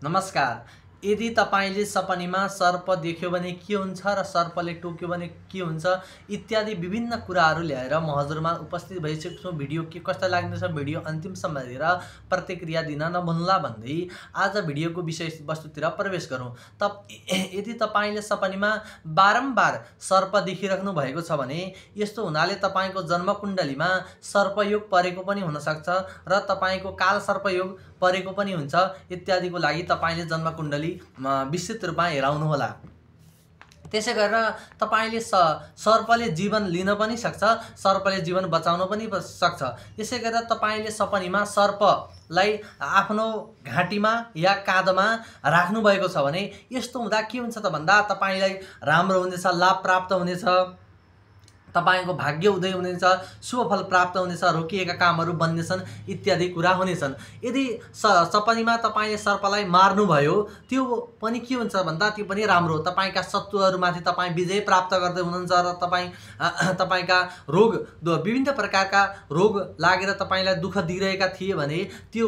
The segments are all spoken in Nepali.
नमस्कार। यदि तपाईले सपनीमा सर्प देख्यो भने के हुन्छ र सर्पले टोक्यो भने के हुन्छ इत्यादि विभिन्न कुराहरू ल्याएर म हजुरमा उपस्थित भइसकेको छु। भिडियो के कस्तो लाग्दैछ भिडियो अन्तिमसम्म हेरेर प्रतिक्रिया दिन नभुल्ला भन्दै आज भिडियोको विषय वस्तुतिर प्रवेश गरौँ। यदि तपाईले सपनीमा बारम्बार सर्प देखिराख्नु भएको छ भने यस्तो हुनाले तपाईको जन्मकुण्डलीमा सर्पयोग परेको पनि हुन सक्छ र तपाईको काल सर्पयोग परेको पनि हुन्छ। इत्यादिको लागि तपाईले जन्मकुण्डली विस्तृत रूपमा हेराउनु होला। त्यसै गरेर तपाईले सर्पले जीवन लिन पनि सक्छ, सर्पले जीवन बचाउन पनि सक्छ। यसै गरेर तपाईले सपनीमा सर्पलाई आफ्नो घाँटीमा या काँधमा राख्नु भएको छ भने यस्तो हुँदा के हुन्छ त भन्दा तपाईलाई राम्रो हुनेछ, लाभ प्राप्त हुनेछ, तपाईको भाग्य उदय हुनेछ, शुभ फल प्राप्त हुनेछ, रोकिएका कामहरू बन्नेछन् इत्यादि कुरा हुनेछन्। यदि सपनीमा तपाईले सर्पलाई मार्नुभयो त्यो पनि के हुन्छ भन्दा त्यो पनि राम्रो हो। तपाईका शत्रुहरूमाथि तपाई विजय प्राप्त गर्दै हुनुहुन्छ र तपाईका रोग विभिन्न प्रकारका रोग लागेर तपाईलाई दुःख दिइरहेका थिए भने त्यो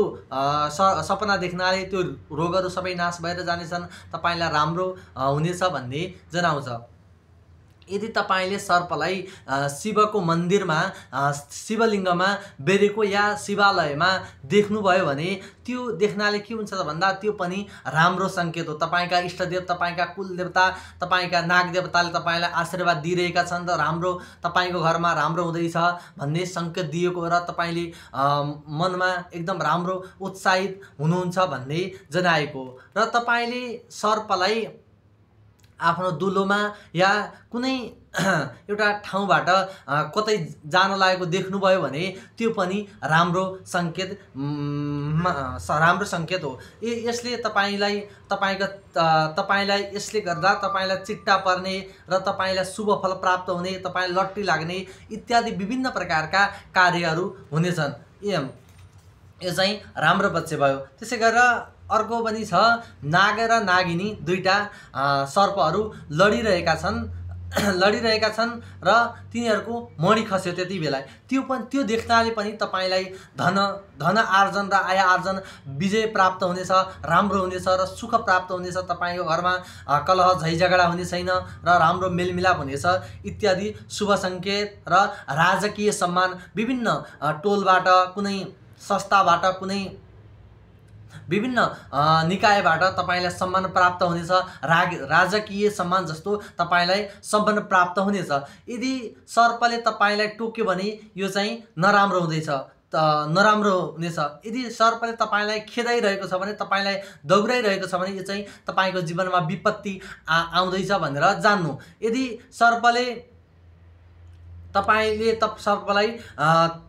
सपना देख्नाले त्यो रोगहरू सबै नाश भएर जानेछन्, तपाईलाई राम्रो हुनेछ भन्ने जनाउँछ। यदि तपाईले सर्पलाई शिवको मन्दिरमा शिवलिङ्गमा बेरेको या शिवालयमा देख्नुभयो भने त्यो देख्नाले के हुन्छ त भन्दा त्यो पनि राम्रो संकेत हो। तपाईका इष्टदेव, तपाईका कुलदेवता, तपाईका नागदेवताले तपाईलाई आशीर्वाद दिइरहेका छन् र राम्रो तपाईको घरमा राम्रो हुँदैछ भन्ने संकेत दिएको र तपाईले मनमा एकदम राम्रो उत्साहित हुनुहुन्छ भन्ने जनाएको र तपाईले सर्पलाई आफ्नो दुलोमा या कुनै एउटा ठाउँबाट कतै जान लागेको देख्नुभयो भने त्यो पनि राम्रो संकेत हो। यसले तपाईलाई यसले गर्दा तपाईलाई चिट्टा पर्ने र तपाईलाई शुभ फल प्राप्त हुने, तपाईलाई लट्ठी लाग्ने इत्यादि विभिन्न प्रकारका कार्यहरू हुनेछन्। यो चाहिँ राम्रो पक्ष भयो। त्यसै गरेर अर्को पनि छ, नाग र नागिनी दुईटा सर्पहरू लडिरहेका छन् र तिनीहरूको मणि खस्यो त्यति बेला त्यो देख्नाले पनि तपाईलाई धन आर्जन र आय आर्जन विजय प्राप्त हुनेछ, राम्रो हुनेछ र सुख प्राप्त हुनेछ। तपाईको घरमा कलह झैझगडा हुने छैन र राम्रो मेलमिलाप हुनेछ इत्यादि शुभ संकेत र राजकीय सम्मान विभिन्न टोलबाट, कुनै संस्थाबाट, कुनै विभिन्न निकायबाट तपाईलाई सम्मान प्राप्त हुनेछ, राजकीय सम्मान जस्तो तपाईलाई सम्मान प्राप्त हुनेछ। यदि सर्पले तपाईलाई टोक्यो भने यो चाहिँ नराम्रो हुँदैछ, नराम्रो हुनेछ। यदि सर्पले तपाईलाई खेदाइरहेको छ भने, तपाईलाई दौडाइरहेको छ भने यो चाहिँ तपाईको जीवनमा विपत्ति आउँदैछ भनेर जान्नु। यदि सर्पले सर्पलाई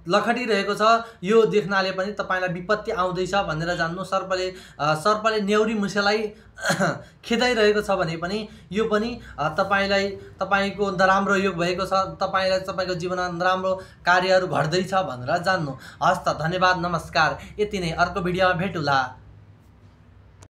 लखटिरहेको छ यो देख्नाले पनि तपाईलाई विपत्ति आउँदैछ भनेर जान्नु। सर्पले न्याउरी मुसेलाई खेदाइरहेको छ भने पनि यो पनि तपाईको नराम्रो योग भएको छ, तपाईको जीवनमा नराम्रो कार्यहरू घट्दैछ भनेर जान्नु। हस्त, धन्यवाद, नमस्कार। यति नै, अर्को भिडियोमा भेटौँला।